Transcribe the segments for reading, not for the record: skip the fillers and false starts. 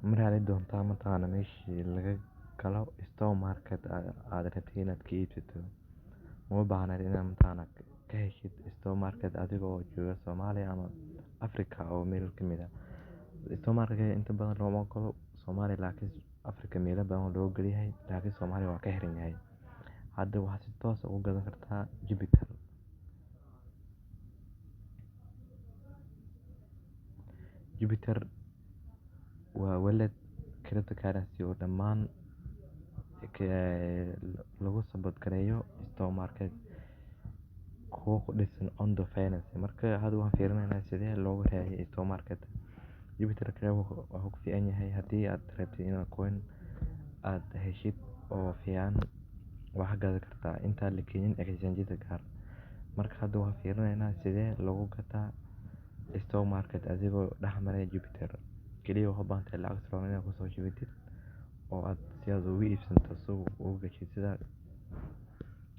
Ma raadin doontaa mataqaana meeshii laga galo stock market aad rabtid inaad ka iibsato? Ma u baahnayd inaad mataqaana ka heshid stock market adigoo jooga Soomaaliya ama Africa oo meel ka mid ah? Stock market inta badan looma ogolo Soomaaliya, laakiin Africa meelo badan waa loo ogol yahay, laakiin Soomaaliya waa ka xiran yahay. Hadda waxaad si toos ah ugu gadan kartaa Jupiter. Jupiter waa wallet cryptocurrency oo dhammaan lagu support gareeyo stock market, kuwa ku dhisan Ondo Finance. Marka hadda waxaan fiirinaynaa sidee loogu raadiyo stock market. Jupiter wuxuu ku fiican yahay haddii aad rabtid inaad coin aad heshid oo fiican, waxaad gadan kartaa intaan la keenin exchange gaar. Marka hadda waxaan fiirinaynaa sidee loogu gataa stock market adigoo dhex maraya Jupiter. Kaliya waxaad u baahan tahay lacag Solana inaad kusoo shubatid oo aad si aad ugu iibsanto suuq ugu gashid sida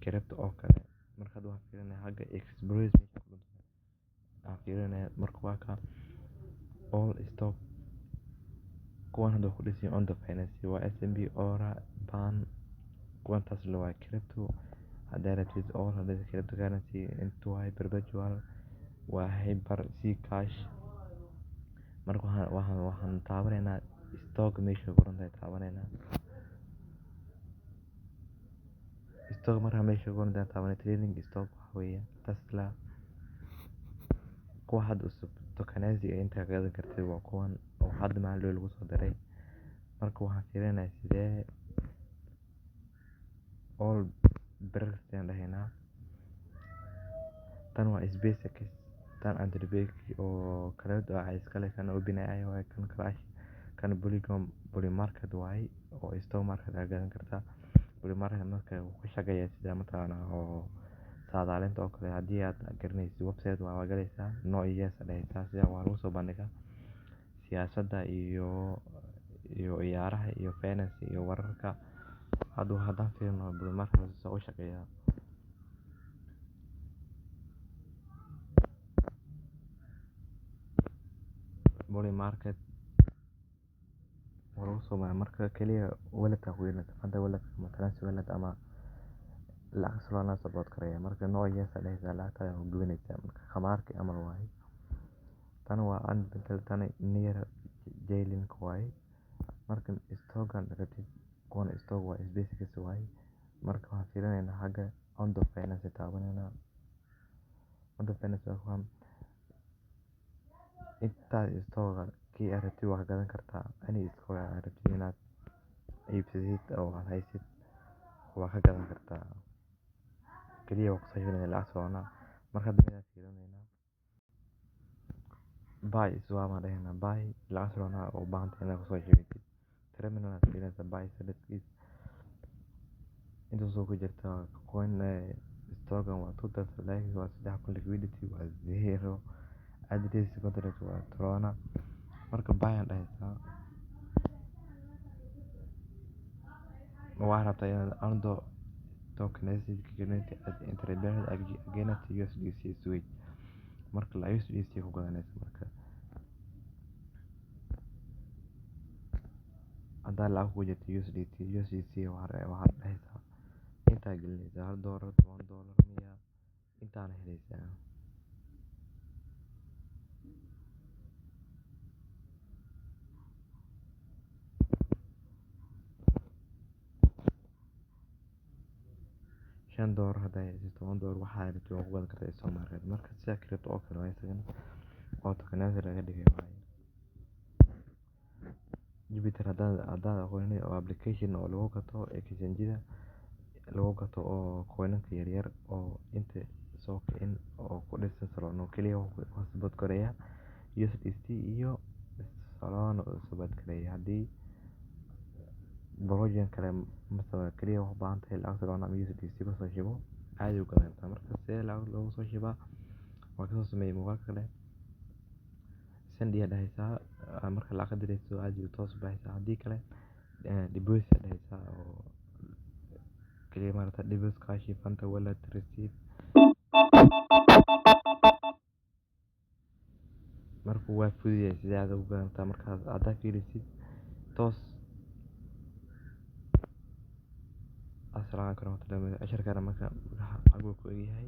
crypto oo kale. Marka hadda waxaan fiirinayaa xagga explore aan fiirinayaa. Marka waa ka all stock, kuwan hadda ku dhisan Ondo Finance waa SMB, Aura, Pan, kuwan taas waa crypto. Haddaa rabtid all hadda cryptocurrency intu waa perpetual, waa Hyper, Zcash. Marka waxaan taabanaynaa stock meesha ku qoran tahay taabanaynaa. Stock marka meesha ku qoran tahay taabanay, trading stock waxa weeye Tesla, kuwa hadda cusub tokenized inta ka gadan kartid waa kuwan oo hadda maalin dhow lagu soo daray. Marka waxaan fiirinayaa sidee all breaks ayaan dhahaynaa. Tan waa SpaceX, tan Anthropic oo kaleeto ah iskale, kan OpenAI waaye, kan Crash, kan Polygon, Polymarket waaye oo stock market aad gadan kartaa. Polymarket marka wuu ka shaqeeyaa sida mataqaana oo saadaalinta oo kale. Haddii aad garanaysid website waa galaysaa, no, yes dhahaysaa, sida waa lagu soo bandhigaa siyaasadda iyo ciyaaraha iyo finance iyo wararka. Hadda haddaan fiirino Polymarket sida u shaqeeyaa. Polymarket waa lagu soo marka kaliya wallet ku yeelanaysa, Fanta Wallet ama Trust Wallet ama lacag Solana support gareeya. Marka no, yes dhahaysaa, lacagtaada ku gubanaysaa. Marka khamaarki camal waaye. Tan waa unlimited, tan near Chainlink waaye. Marka stockan rabtid, kuwan stock waa SpaceX waaye. Marka waxaan fiirinaynaa xagga Ondo Finance taabanayna. Ondo Finance waa kuwan intaa stock kii aad rabtid waa gadan kartaa. Any stock aad rabtid inaad iibsatid oo aad haysid waa ka gadan kartaa. Kaliya waa kusoo shubanaysaa lacag Solana. Marka hadda midaan fiirinaynaa, buy swap aan dhahaynaa, buy lacag Solana oo u baahan tahay inaad kusoo shubatid. Terminal aad fiirinaysaa, buy sell inta soo ku jirta coin. Stockan waa 2000 likes, waa 3000, liquidity waa zero, address contract waa Solana. Marka buy aan dhahaysaa, waxaad rabtaa inaad Ondo tokenized against USDC switch. Marka la USDC ku gadanaysa, marka haddaa lacag ku jirto USDT, USDC waxaad dhahaysaa intaa gelinaysaa $1, $10 miya, intaana helaysaa. $5 haddaa haysato, $10 waxaa rabtid waa ku gadan kartaa stock market. Marka sida crypto oo kale waa isagana oo tokenized laga dhigay waaye. Jupiter haddaad aqoonin, oo application oo lagu gato exchange-da lagu gato oo coinanka yaryar oo inta soo kicin oo ku dhisan Solana kaliya, wuxuu support gareeyaa USDT iyo Solana uu support gareeyaa. Haddii blockchain kale masala, kaliya waxaad u baahan tahay lacag Solana ama USDC kusoo shubo, caadi u gadan kartaa. Marka sidee lacag loogu soo shubaa waa kasoo sameeyay muuqaal kale. Send ayaa dhahaysaa marka lacag ka dirayso, caadi toos u baxaysaa. Haddii kale deposit ayaa dhahaysaa oo kaliya maaragta deposit cash, Fanta Wallet, receive. Marka waa fududahay sidee aad ugu gadan kartaa. Marka haddaad fiirisid Toos. Assalaamu calaykum waraxmatullahi. Casharkana marka xaguu ku egyahay.